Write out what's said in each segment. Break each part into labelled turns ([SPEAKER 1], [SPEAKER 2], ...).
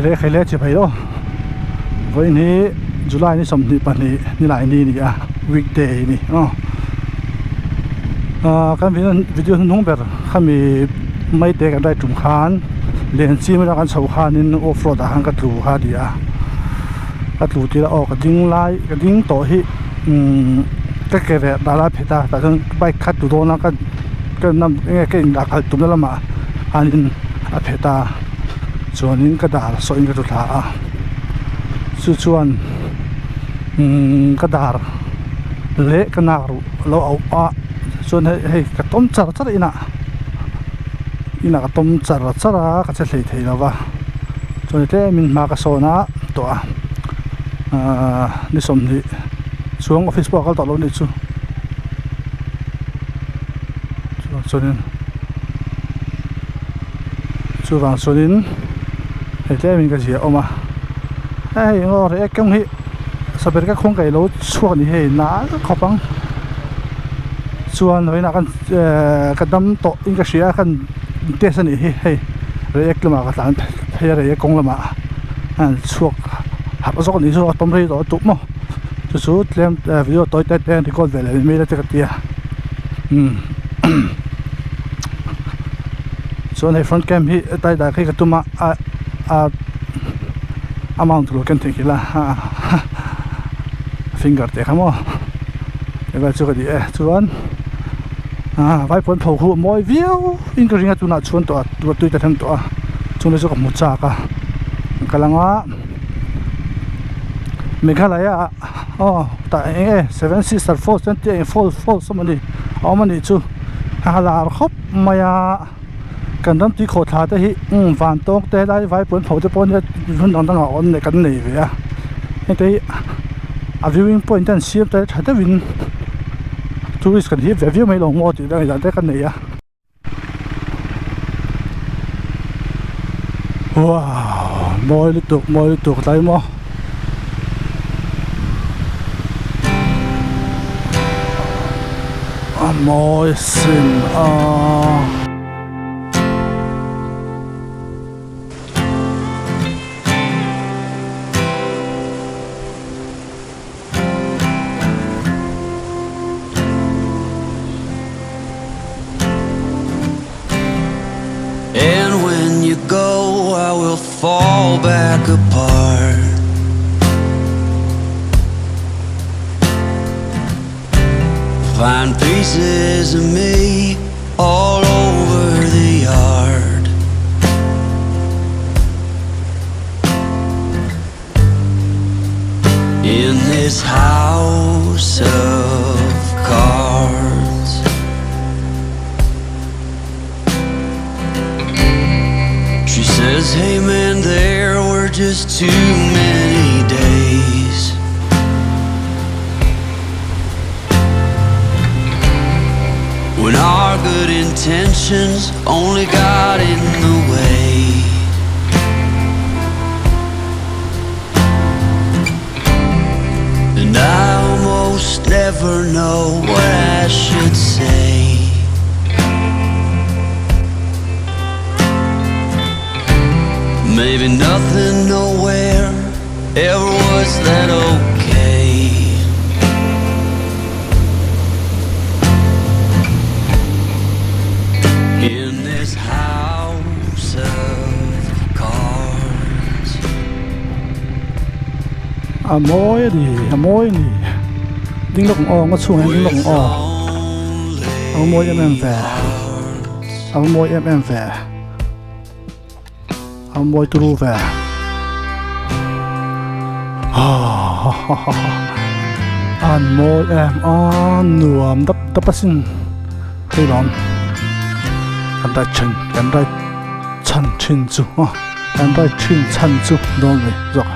[SPEAKER 1] Khaile khaile chi phei lo vawiin hi July ni 22 nilai ni a ni a weekday a ni aw ah kan video hnuhnung ber khami maite kan ride tum khan lenchim atang kan chhoh khanin off road ah khan ka tlu kha a ni a ka tlu tir a aw ka ding lai ka ding tawh hi umm ka ke leh dah lai phet a tah chuan bike kha tlu dawn a ka ka nam enge ka indah khalh tumna lamah khanin a phet a chuanin ka dar sawhin ka tlu thla a chu chuan umm ka dar leh ka nak ruh a lo auh a chuan hei hei ka tawm char char inah inah ka tawm char char a ka che hlei thei lo va chuan tlemin hma ka sawn a tawh a ahh ni 20 chuang office pawh a kal tawh lo a nih chu chuanin chuvang chuanin hei tlemin ka zia awm a hei eng aw reh kawng hi saber ka khuang kaih lo chhuak a ni hei nal khawp ang chuan vawiinah khan ehh ka dam tawh in ka hria khan test a nih hi hei reiek lamah ka tlan phei a reiek kawng lamah a han chhuak harh zawk a nih chu a tawm rei tawh a tuk maw chu chu tlem video tawi te te record ve leh mai te ka tia umm chuan hei front cam hi tlai dah khi ka tum a a a a mount tur ken theih nghilh a finger teh kha maw vel chu ka ni e chuan ah vaipawn pho khu a mawi viau in ka ring a tunah chhuan tawh a tui ta them tawh a chung te chu ka hmu chak a ka lang a Meghalaya ah aw tah eng nge seven sister falls te an tih a eng falls falls a mawni a awm a nih chu a lar khawp mai a kan ram tui khawhthla te hi umm van tawng te helai vaipuan pho te pawh nia hmun dang dangah awm leh kan nei ve a heng te hi a viewing point te an siam te tha deuhin tourist kan hip ve viau mai lo maw tih te ngaihdan te ka nei a. Wow mawi lutuk mawi lutuk tlai maw. A mawi sin a.
[SPEAKER 2] And when you go I will fall back apart Find pieces of me all over the yard In this house of cards She says, hey man, there were just too many days When our good intentions only got in the way And I almost never know what I should say Maybe nothing nowhere ever was that okay In this house of cards
[SPEAKER 1] A mawi a ni a mawi a ni ding lawk ang aw ngaw chhungah hian ding lawk ang aw a va mawi em em ve a va mawi em em ve. A mawi turu ve. An mawi em a nuam dap dap asin hei lawm kan rai then kan rai chhan thin chu aw kan rai thin chhan chu dawn ve zawk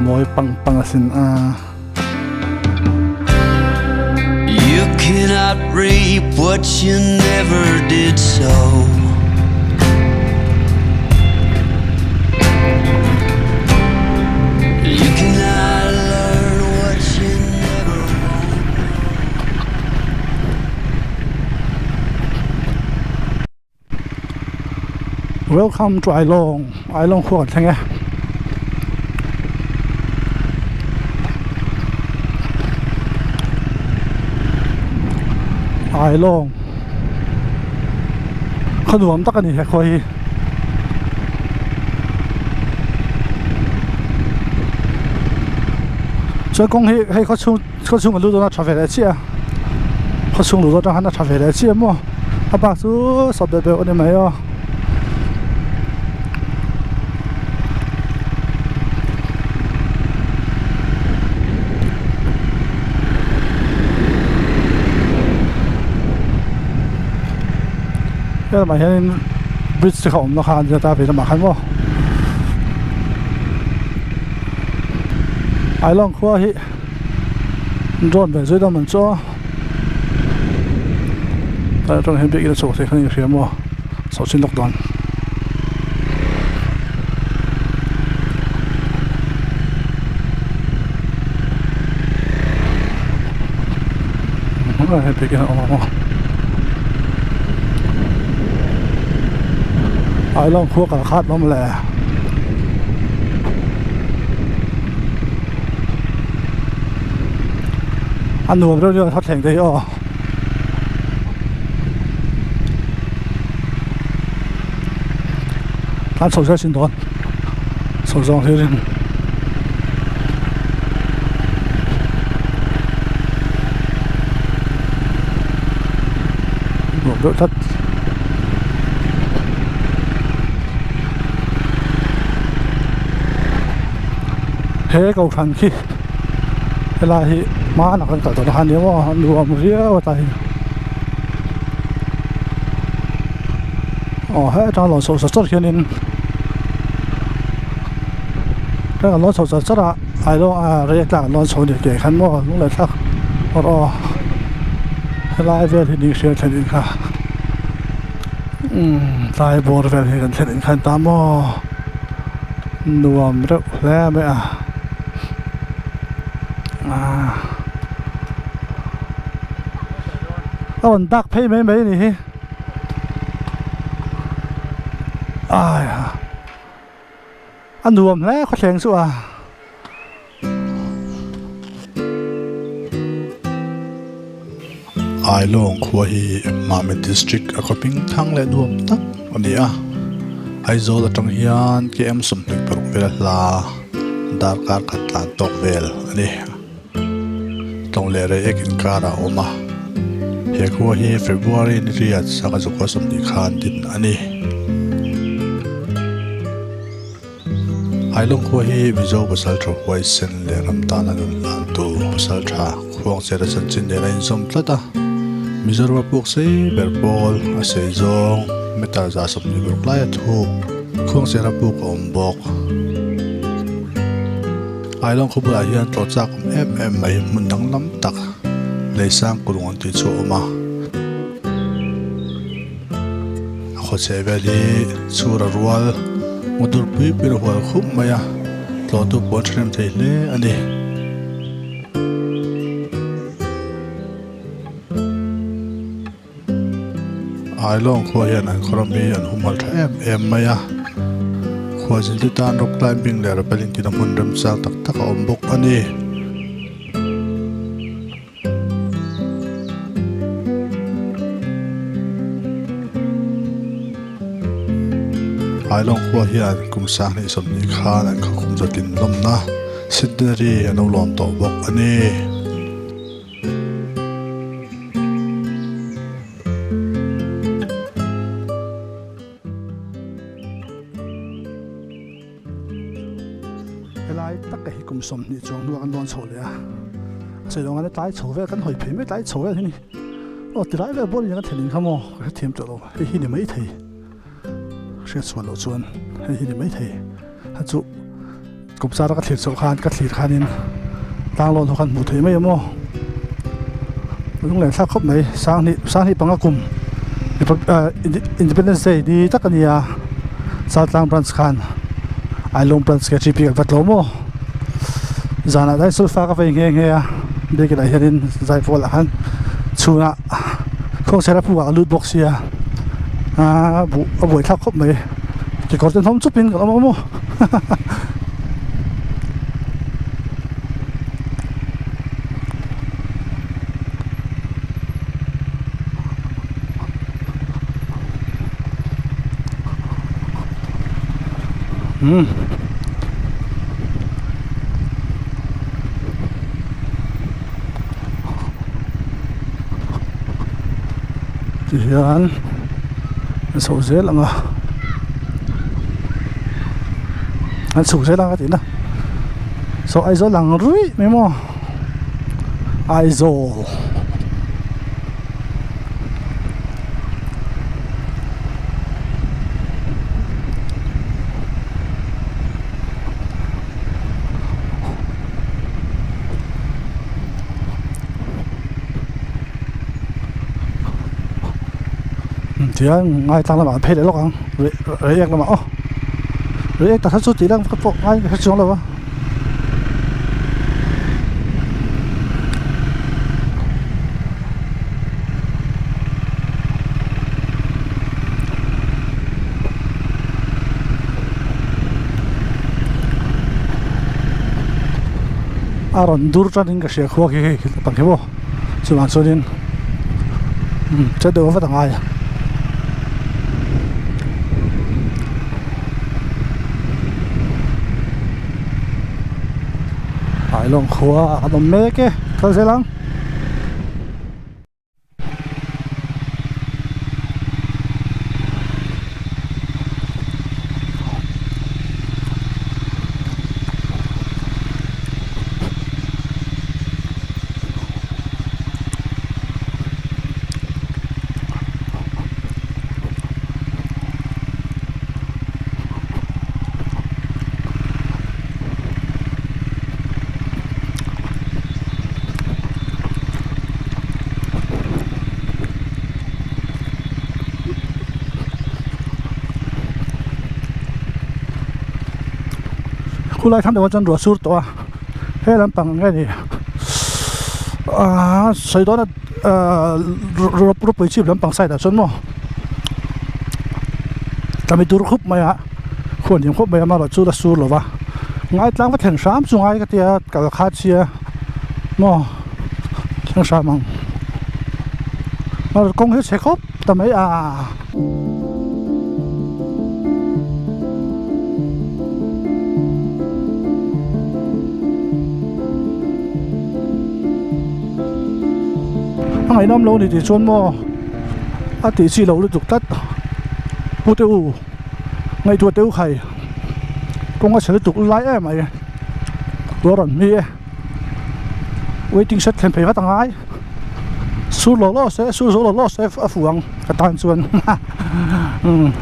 [SPEAKER 1] mawi pang pang asin a.
[SPEAKER 2] You cannot reap what you never did sow You cannot learn what you never won't
[SPEAKER 1] Welcome to Ailawng Ailawng khua kan thleng e. Ailawng khaw nuam tak a ni he khua hi. Chuan kawng hi hei khaw chhung khaw chhung a lu dawn a tha ve leh chiah a khaw chhung luh dawn atang khan a tha ve leh chiah maw a bak chu sawp beuh beuh a ni mai aw. Helamah hianin bridge te kha awm na kha an ta ve lamah khan maw Ailawng khua hi drone ve zui dam an chu a tlai atang hian biakin a chhuak thei khan in hria maw chhoh chin lawk dawn. Ailawng khua kal khat awm le. A nuam reuh reuh a thleng te hi aw. Tlan chho zel sin dawn chho zawng hlir in nuam deuh tlat. He kohhran khi helai hi hmanah kan kal tawh na kha nia maw nuam riau a tlai hi. Aw he atang lawn chhoh char char hianin heng an lawn chhoh char char a ailawng a rei tlak an lawn chho a ni tih khan maw lung leh thlak awr aw helai vel hi ni hriat thlen in kha umm tlai bawr vel hi kan thlen in khan ta maw nuam reuh hle mai a ah. A rawn dak phei mai mai a ni hi ai ha a nuam hle khawthleng chu a.
[SPEAKER 3] Ailawng khua hi Mami District a khawping thang leh nuam tak a ni a, Aizawl atang hian KM 26 vel a hla darkar khat tlan tawk vel a ni. Tlawng leh Reiek inkarah a awm a, he khua hi February ni riat sangha zakua 20 khan din a ni. Ailawng khua hi Mizo pasaltha huaisen leh ram tana nun hlantu pasaltha khuangchera chanchin nen a inzawm tlat a, Mizoram a puk sei ber pawl a sei zawng meter 126 laia thuk khuangchera puk a awm bawk. Ailawng khaw bulah hian tlawh chak awm em em mai hmun danglam tak lei sang kulung an tih chu a awm a. A khaw chheh vel hi chhur a rual motor pui pui a hual khup mai a, tlawhtu pawh an thahnem thei hle a ni. Ailawng khua hian an khaw ram hi an humhalh tha em em mai a, khualzin te tan rock climbing leh rappelling tihna hmun remchang tak tak a awm bawk a ni. Ailawng khua hian kum 2020 khan an khawkhum zatlin lawmna centenary an lo lawm tawh bawk a ni.
[SPEAKER 1] Helai tak hi kum 20 chuang hnuah kan lawn chho leh a, a sawi dawng a tlai chho vel kan hawi phei mai tlai chho vel hi ni aw tilai vel bawlin kan thlen in kha maw ka hrethiam tawh lo hei hi ni maithei hriat chhuah loh chuan hei hi ni maithei a chu. Kum zara ka thlir chhoh khan ka thlir khanin tlanglawn ho khan hmuh theih mai a maw lunglen thlak khawp mai sanghnih sanghnih panga kum independence day ni tak a nia chaltlang branch khan ailawng branch K_T_P kan va tlawm maw zanah dai sulfa ka vei nghe nghe a biakin ah hianin zaipawl ah khan chhunah khawngchhera pukah ka lut bawk sia aaa buh a buaithlak khawp mai kekawr te hnawm chupin kan awm a maw. Umm. Tihian an chho zel ang a an chhuk zel ang a tihna saw Aizawl ang ruih mai maw Aizawl. Tihian ngaitlang lamah an phei leh lawk ang reiek lamah aw reiek tak kha chu tih lang ka pawh ngai ka hre chuang lo a. A rawn dur tanin ka hria khua khi hei pang hi maw chuvang chuanin umm chet deuh vat a ngai a. Ailawng khua a awm mek e kal zel ang. Khulai thlang deuhah chuan ruah sur tawh a he lampang nge ni aaa sawi dawn a aaa ropui chhip lampang side ah chuan maw tlami tur khup mai a khuan hniam khawp mai a amaherawh chu la sur lo va ngaitlang va thlen hram chu ngai ka tia kal kha chhia maw thleng hram ang kawng hi a chhe khawp ta mai a. A ngaihnawm lo a ni tih chuan maw a tih chi loh lutuk tlat pu te u ngaihtuah teh u khai kawng a chhe lutuk lai em mai tûa rawn hmi e waiting shed thlen phei vat a ngai sur law law se sur zo law law se a fuh ang ka tan chuan umm.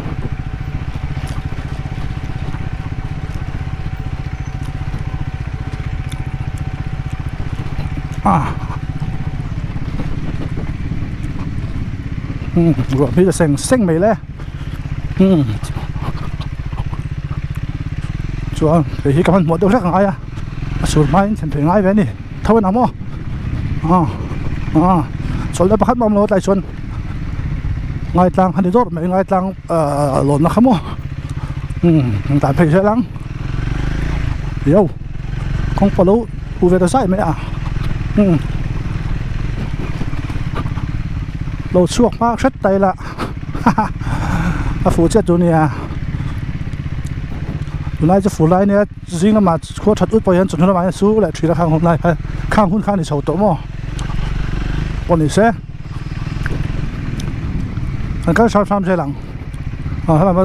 [SPEAKER 1] Umm ruah hmel a seng seng mai le umm chuan hei hi ka hmanhmawh deuh hlek a ngai a a sur hmain thlen phei ngai ve a ni tho en ang maw ah ah chawlhna pakhat mah a awm lo a tlai chuan ngaitlang a ni dawrh mai ngaitlang ahh lawnna kha maw umm dan phei zel ang yo kawngpawh lo huh ve ta zai mai a umm lo chhuak hma hret ta ila haha a fuh chiah tur nia tunlai chu fur lai ania zing lamah khua that ut pawh hian chawhnu lamah hian su leh thin a khang hun lai kha khang hun kha a ni chho tawh maw pawh ni se an kal hram hram zel ang ah helama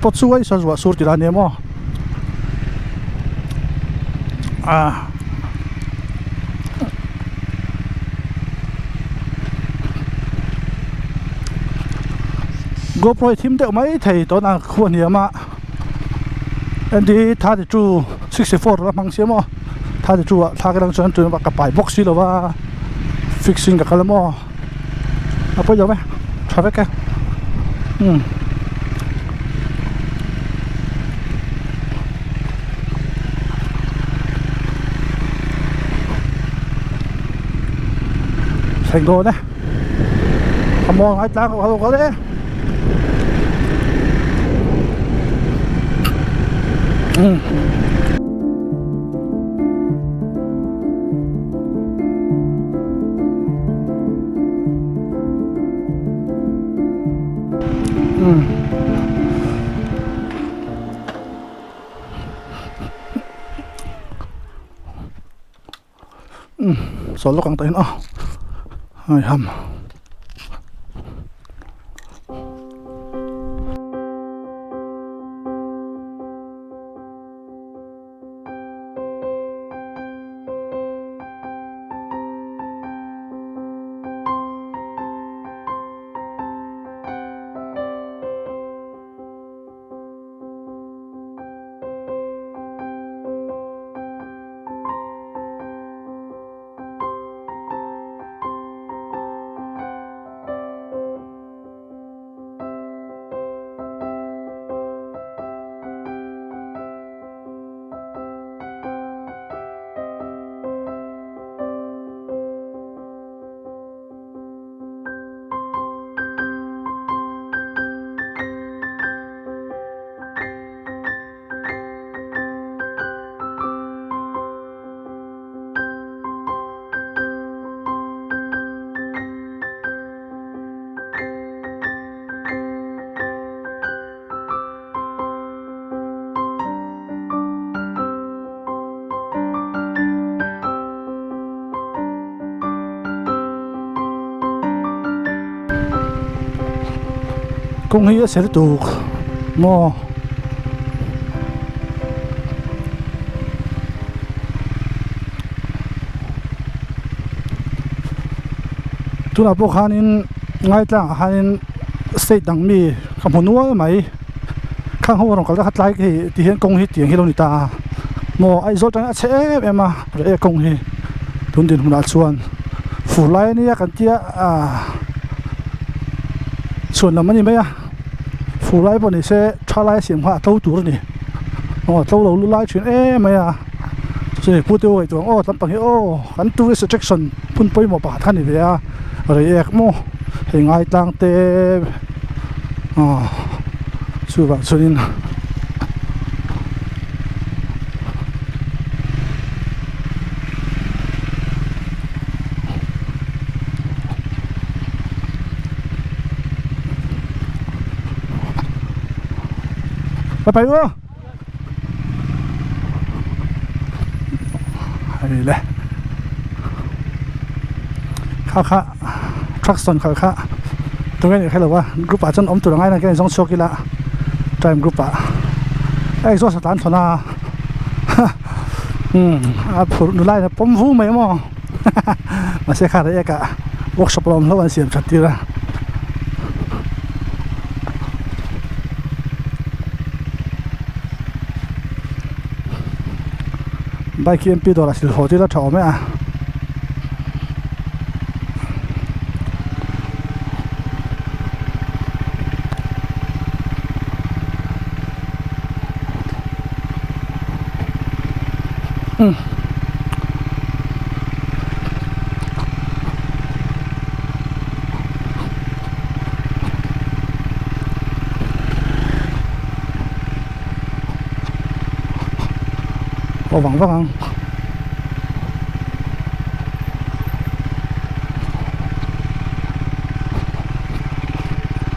[SPEAKER 1] pawt chu a isa zuah sur tih lah a ni maw ah GoPro hi thim deuh mai thei tawna khua hniam a ND 32 64 la hmang sia maw 32 ah thla ka dang chuan tuna ka pai bawk si lo va fixing ka kal a maw a pawi lo e tha vek e umm. Thleng dawn e a maw ngai tlang a lo kal e. Chawl lawk ang tah hian aw haiham. Kawng hi a ser tuk maw? Tunah pawh khanin Ngaitlangah khanin state dang mi ka hmu nual mai khang ho a rawn kal ta kha tlai hei ti hian kawng hi tiang hi a lo ni ta a maw Aizawl atangin a chhe em em a reh e kawng hi tun dinhmunah chuan fur lai a nia kan tia ah chhuan lam a ni mai a fur lai pawh ni se tha lai a siam kha a tlo tur a ni aw a tlo lo lu lai thin em mai a chumi pu te u ngaihtuah ang aw tlampang hi aw kan tourist attraction hmun pawimawh pakhat kha a ni ve a reiek maw hei ngaitlang te aw chuvang chuanin. Bye bye u hei le kha kha truck sawn khalh kha tunge nih hrelo a group ah chuan awm tur angai na ka inzawng chhuak ila time group ah a exhaust a tlan thawn a umm a phurh nula in a pawm vu mai maw mahse kha rei eka workshop a awm hlauh an siam that tir a. Bike hi mp dawrah sil haw tir a tha awm e a. Aw vang vang ang.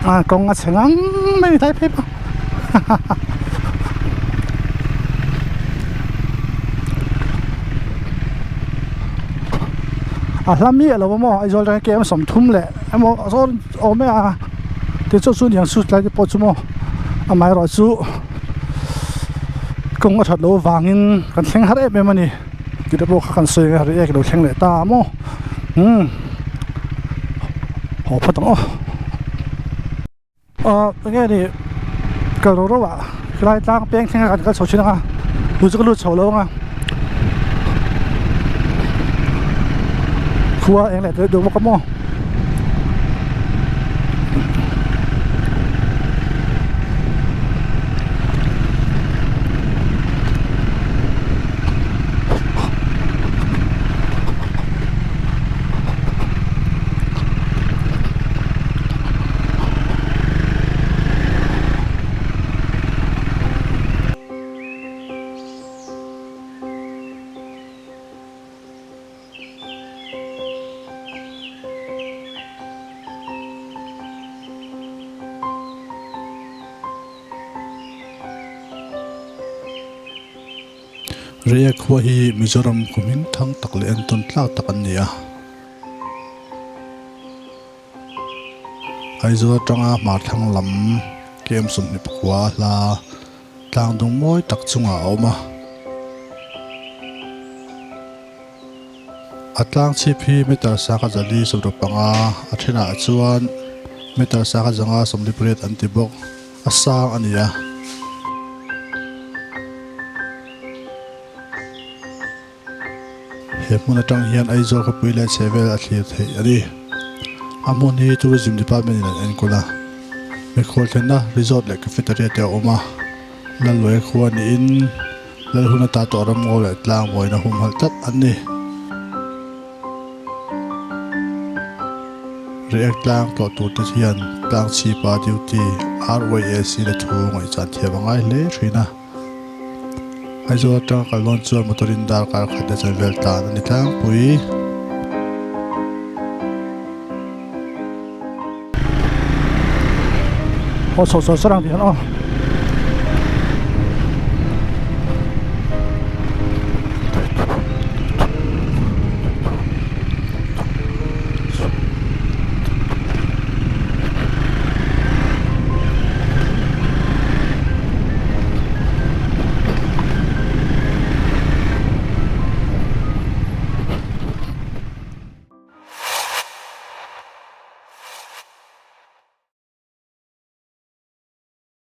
[SPEAKER 1] A kawng a chhe ngang mai tlai phei pawh a hla miah lo a maw Aizawl atanga km 30 leh emaw zawn awm e a tichuan chu niang chu tlai te pawh chu maw amaherawh chu kawng a that loh avangin kan thleng har em em a ni tih te pawh kha kan sawi a ri ek lo thleng leh ta a maw umm haw phawt ang aw ah enge ni kal ro ro ah helai tlang peng thleng a kan kal chho thin ang a tun chu ka lut chho lo ang a khua eng leh deuh bawk a maw.
[SPEAKER 3] Reiek khua hi Mizoram khaw hming thang tak leh entawn tlak tak an ni a. Aizawl atanga hmarthlang lam KM 24 hla tlang dung mawi tak chungah a awm a. A tlang chhip hi meter sangha zali 65 a thenah chuan meter sangha zanga 48 an ti bawk. A sang a ni a. He hmun atang hian Aizawl khawpui leh chhehvel a thlir theih a ni. A hmun hi Tourism Department in an enkawl a. Mikhual thlenna resort leh cafeteria te a awm a. Lalluai khua niin Lalhun ata tawh ramngaw leh tlang mawina humhalh tlat an ni. Reiek tlang tlawh tur te hian tlang chhipa duty RYAC la thu ngaihchan thiam a ngai hle thin a. Aizawl atanga kal dawn chuan motor in darkar khat leh chuan vel tlan a ni tlangpui.
[SPEAKER 1] Aw chho chho sarang tih hian aw.